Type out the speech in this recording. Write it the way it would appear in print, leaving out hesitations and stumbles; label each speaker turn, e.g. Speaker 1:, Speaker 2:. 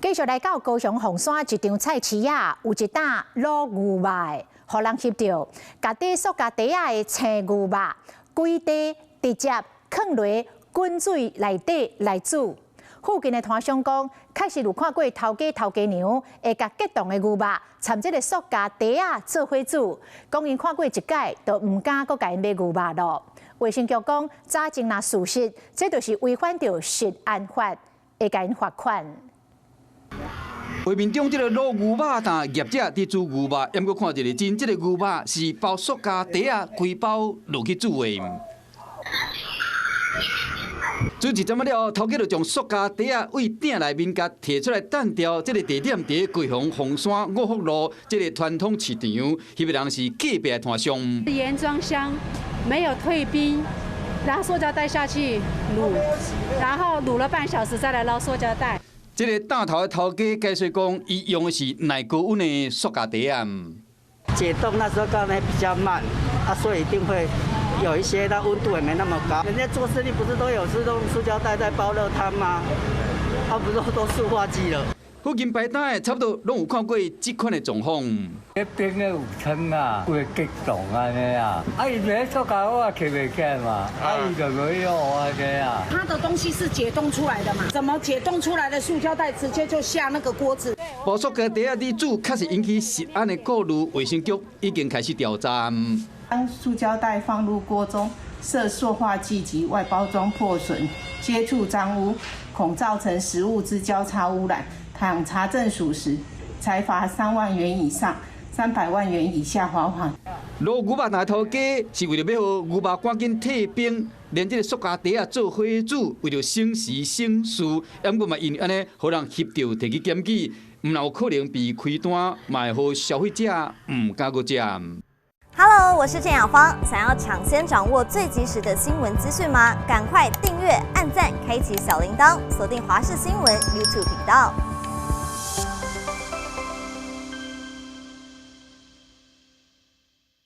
Speaker 1: 繼續來到高雄鳳山一場菜市仔，有一擔滷牛肉的，予人翕著，共佇塑膠袋仔的生牛肉，規塊直接囥佇滾水內底來煮。附近的攤商講，確實有看過頭家頭家娘會共急凍的牛肉摻這个塑膠袋仔做伙煮，講𪜶看過一擺，就毋敢閣共𪜶買牛肉囉。衛生局講，查證若屬實，這就是違反著食安法，會共𪜶罰款。
Speaker 2: 畫面中這个滷牛肉擔業者佇煮牛肉，毋過看一个真，這个牛肉是包塑膠袋仔規包落去煮的。煮一陣仔了後，頭家就將塑膠袋仔對鼎內面共提出來擲掉。這个地點佇高雄鳳山五福路這个傳統市場，彼个人是隔壁的攤商。
Speaker 3: 原裝箱沒有退冰，然後塑膠袋下去滷，然後滷了半小時再來撈塑膠袋。
Speaker 2: 這个擔頭的頭家解釋講，伊用的是耐高溫的塑膠袋仔。
Speaker 4: 解凍那時候剛才比較慢，啊，所以一定會有一些，它溫度也沒那麼高。人家做生意不是都有是用塑膠袋在包熱湯嗎？啊，不是都塑化劑了。
Speaker 2: 附近擺攤的差不多攏有看過這款的狀況。
Speaker 5: 這冰咧有湯啊，會激凍按呢啊，啊伊買塑膠我也揢袂起來嘛，啊伊就無用按呢啊。
Speaker 6: 他的東西是解凍出來的嘛？怎麼解凍出來的塑膠袋直接就下那個鍋子？
Speaker 2: 包塑膠袋仔佇煮，確實引起食安的顧慮，衛生局已經開始調查。
Speaker 7: 當塑膠袋放入鍋中，涉塑化劑及外包裝破損、接觸髒污，恐造成食物之交叉污染。倘查證屬實，裁罰3萬元以上300萬元以下罰款。
Speaker 2: 滷牛肉擔頭家是為著欲予牛肉趕緊退冰，連這个塑膠袋仔做伙煮，為著省時省事，毋過嘛因為按呢，予人翕著提去檢舉，毋但有可能被開單，嘛會予消費者毋敢閣食。
Speaker 8: Hello，我是鄭雅芳。想要搶先掌握最及時的新聞資訊嗎？趕快訂閱、按讚、開啟小鈴鐺，鎖定華視新聞 YouTube 頻道。